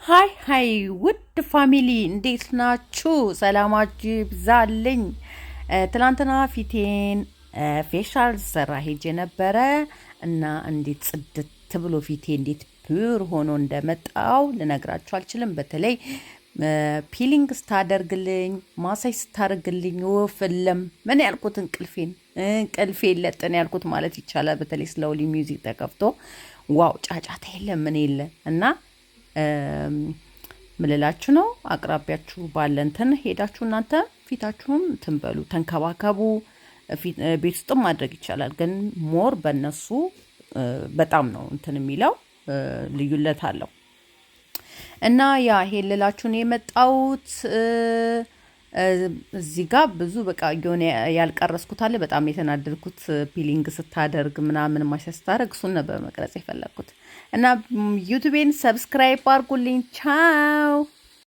Hi hi ውድ family እንዴት ናችሁ? ሰላማችሁ ይብዛልኝ። ትናንትና ፊቴን facial ሰራ ሄጄ ነበረ እና እንዴት ጽድት ብሎ ፊቴ እንዴት pure ሆኖ እንደመጣው ልነግራችሁ አልችልም። በተለይ peeling ስታደርግልኝ፣ ማሳጅ ስታደርግልኝ ወፍለም ምን ያልኩት እንቅልፌን እንቅልፌን ለጥን ያልኩት ማለት ይቻላል። በተለይ slowly music ተከፍቶ wow፣ ጫጫታ የለ ምን የለ እና ምልላችሁ ነው። አቅራቢያችሁ ባለ እንትን ሄዳችሁ እናንተ ፊታችሁን ትንበሉ፣ ተንከባከቡ። ቤት ውስጥም ማድረግ ይቻላል፣ ግን more በእነሱ በጣም ነው እንትን የሚለው፣ ልዩነት አለው። እና yeah፣ ይሄ ልላችሁ ነው የመጣሁት። እዚህ ጋር ብዙ በቃ የሆነ ያልቀረስኩት አለ። በጣም የተናደድኩት peeling ስታደርግ ምናምን ማሳጅ ስታደርግ እሱን ነበር መቅረጽ የፈለግኩት። እና YouTubeኤን subscribe አድርጉልኝ። ቻው።